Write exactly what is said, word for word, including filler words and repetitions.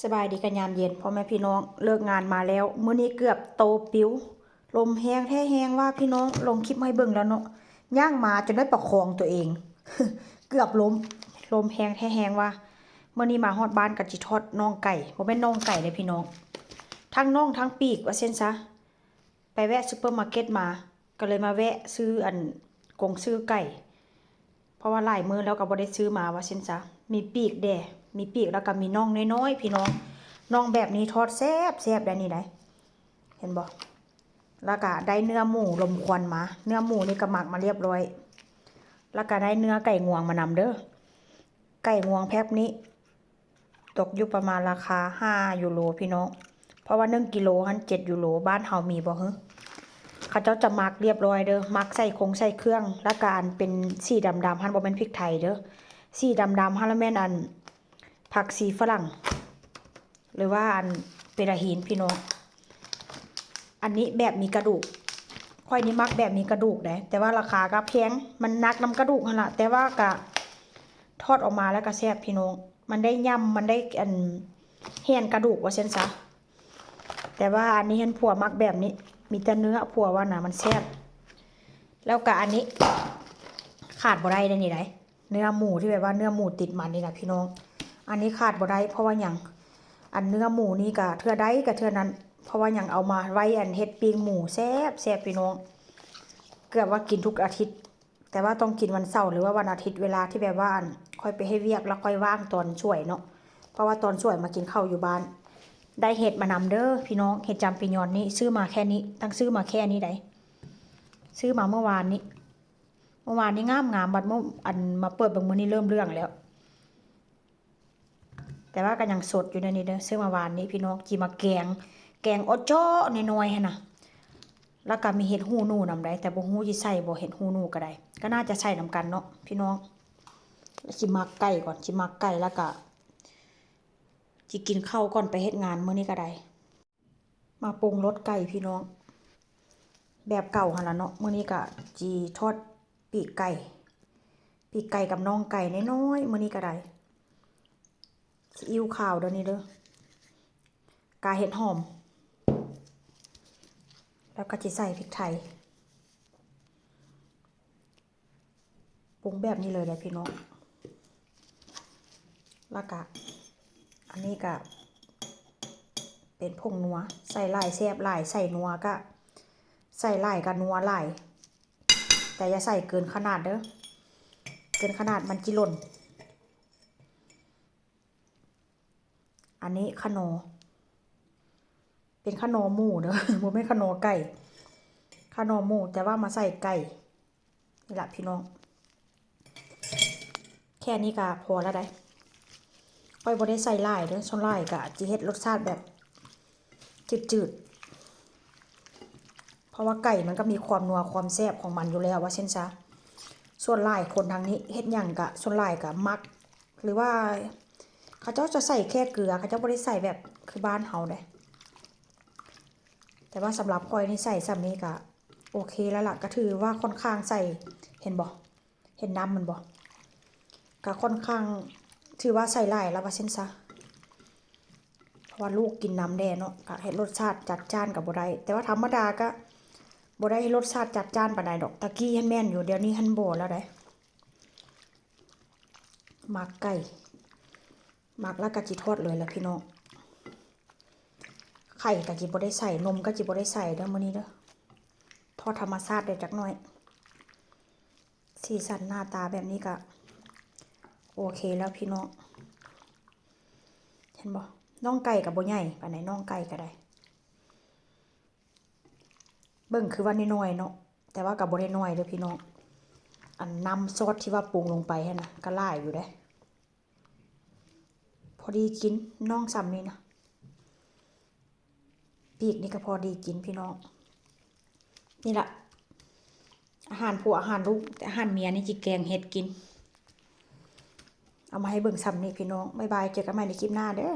สบายดีกันยามเย็นพ่อแม่พี่น้อง เลิกงานมาแล้ว มื้อนี้เกือบโตปิว ลมแฮงแท้แฮงว่าพี่น้อง ลงคลิปให้เบิ่งแล้วเนาะ ย่างมาจนได้ประคองตัวเอง เกือบล้ม ลมแฮงแท้แฮงว่า มื้อนี้มาฮอดบ้านก็จิทอดน่องไก่ บ่แม่นน่องไก่เด้พี่น้อง ทั้งน่องทั้งปีกว่าซั่นซะ ไปแวะซูเปอร์มาร์เก็ตมา ก็เลยมาแวะซื้ออันกงซื้อไก่ เพราะว่าหลายมื้อแล้วก็บ่ได้ซื้อมาว่าซั่นซะ มีปีกแด่ มีปีกแล้วก็มีน่องน้อยๆ พี่น้อง น่องแบบนี้ทอดแซ่บแซ่บได้นี่ได้ เห็นบ่ แล้วก็ได้เนื้อหมูลมควันมา เนื้อหมูนี่ก็หมักมาเรียบร้อย แล้วก็ได้เนื้อไก่งวงมานำเด้อ ไก่งวงแพ็คนี้ ตกอยู่ประมาณราคาห้ายูโรพี่น้อง เพราะว่าหนึ่งกิโลหั้นเจ็ดยูโร บ้านเฮามีบ่ฮึ เขาเจ้าจะหมักเรียบร้อยเด้อ หมักใส่คงใส่เครื่อง แล้วก็อันเป็นสีดำๆ หั้นบ่แม่นพริกไทยเด้อ สีดำๆ หั้นละแม่นอันผักชีฝรั่ง หรือว่าอันเปราฮีนพี่น้อง อันนี้แบบมีกระดูก ข้อยนี่มักแบบมีกระดูกเด้ แต่ว่าราคาก็แพง มันหนักนำกระดูกหั้นล่ะ แต่ว่าก็ทอดออกมาแล้วก็แซ่บพี่น้อง มันได้ย่ำ มันได้อันแห่นกระดูกว่าซั่นซะ แต่ว่าอันนี้หั้นผัวมักแบบนี้ มีแต่เนื้อผัวว่านะมันแซ่บ แล้วก็อันนี้ ขาดบ่ได้เด้นี่ได้ เนื้อหมูที่แบบว่าเนื้อหมูติดมันนี่นะพี่น้อง อันนี้ขาดบ่ได้เพราะว่าหยัง อันเนื้อหมูนี่ก็เทื่อใดก็เทื่อนั้น เพราะว่าหยัง เอามาไว้อันเฮ็ดปิ้งหมูแซ่บแซ่บพี่น้อง เกือบว่ากินทุกอาทิตย์ แต่ว่าต้องกินวันเสาร์หรือว่าวันอาทิตย์ เวลาที่แบบว่าอันข้อยไปเฮ็ดเวียกแล้วข้อยว่างตอนช่วยเนาะ เพราะว่าตอนช่วยมากินข้าวอยู่บ้าน ได้เห็ดมานำเด้อพี่น้อง เห็ดจามปิญองนี่ซื้อมาแค่นี้ ตั้งซื้อมาแค่นี้ได้ ซื้อมาเมื่อวานนี้ เมื่อวานนี้งามๆ บัดเมื่ออันมาเปิดเบิ่งมื้อนี้เริ่มเหลืองแล้ว แต่ว่าก็ยังสดอยู่ในนี้เด้อ ซื้อมาวานนี้พี่น้อง จิมาแกง แกงโอโจ้น้อยๆ หั้นนะ แล้วก็มีเห็ดหูหนูนำได้ แต่บ่ฮู้สิใส่บ่ เห็ดหูหนูก็ได้ ก็น่าจะใส่นำกันเนาะพี่น้อง จิหมักไก่ก่อน จิหมักไก่แล้วก็ จิกินข้าวก่อนไปเฮ็ดงานมื้อนี้ก็ได้ มาปรุงรสไก่พี่น้อง แบบเก่าหั้นล่ะเนาะ มื้อนี้ก็จิทอดปีกไก่ ปีกไก่กับน่องไก่น้อยๆ มื้อนี้ก็ได้ ซีอิ๊วขาวเด้อนี่เด้อ กาเห็ดหอม แล้วก็จิใส่พริกไทย ปรุงแบบนี้เลยเด้อพี่น้อง แล้วก็ อันนี้ก็ เป็นผงนัว ใส่หลายแซ่บหลาย ใส่นัวก็ ใส่หลายก็นัวหลาย แต่อย่าใส่เกินขนาดเด้อ เกินขนาดมันจิหล่น อันนี้ขนอ เป็นขนอหมูเด้อ บ่แม่นขนอไก่ ขนอหมู แต่ว่ามาใส่ไก่ นี่ล่ะพี่น้อง แค่นี้ก็พอแล้วได้ ข้อยบ่ได้ใส่หลายเด้อ ส่วนหลายก็จิเฮ็ดรสชาติแบบจืดๆ เพราะว่าไก่มันก็มีความนัวความแซ่บของมันอยู่แล้วว่าซั่นซะ ส่วนหลายคนทางนี้เฮ็ดหยังก็ ส่วนหลายก็มัก หรือว่า เขาเจ้าจะใส่แค่เกลือ เขาเจ้าบ่ได้ใส่แบบคือบ้านเฮาเด้ แต่ว่าสำหรับข้อยนี่ใส่ส่ำนี้ก็โอเคแล้วล่ะ ก็ถือว่าค่อนข้างใส่ เห็นบ่ เห็นน้ำมันบ่ ก็ค่อนข้าง ถือว่าใส่หลายแล้วว่าซั่นซะ เพราะว่าลูกกินน้ำแด่เนาะ ก็เฮ็ดรสชาติจัดจ้านก็บ่ได้ แต่ว่าธรรมดาก็บ่ได้ให้รสชาติจัดจ้านปานใดดอก ตะกี้หั้นแม่นอยู่ เดี๋ยวนี้หั้นบ่แล้วเด้ หมักไก่ หมักแล้วก็จิทอดเลยล่ะพี่น้อง ไข่ก็จิบ่ได้ใส่ นมก็จิบ่ได้ใส่เด้อมื้อนี้เด้อ ทอดธรรมชาติเด้อจักหน่อย สีสันหน้าตาแบบนี้ก็ โอเคแล้วพี่น้อง เห็นบ่ น่องไก่ก็บ่ใหญ่ปานใด น่องไก่ก็ได้ เบิ่งคือว่าน้อยๆ เนาะ แต่ว่าก็บ่ได้น้อยเด้อพี่น้อง อันน้ำซอสที่ว่าปรุงลงไปหั้นนะ ก็หลายอยู่เด้ พอดีกิน น่องส่ำนี้นะ ปีกนี่ก็พอดีกินพี่น้อง นี่ล่ะ อาหารผัว อาหารลูก แต่อาหารเมียนี่จิแกงเห็ดกิน เอามาให้เบิ่งส่ำนี้พี่น้อง บ๊ายบาย เจอกันใหม่ในคลิปหน้าเด้อ